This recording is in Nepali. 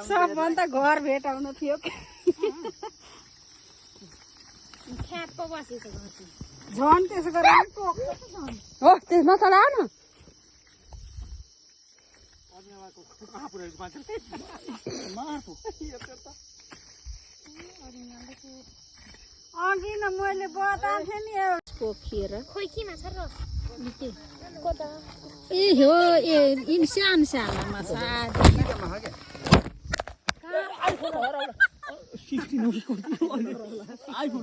सबभन्दा घर भेटाउन थियो झन् त्यसो गरेर हो त्यसमा चढा न अघि न मैले बताएको थिएँ नि पोखिएर खोइ किन छ र ए हो ए सानो सानोमा छ आइफोन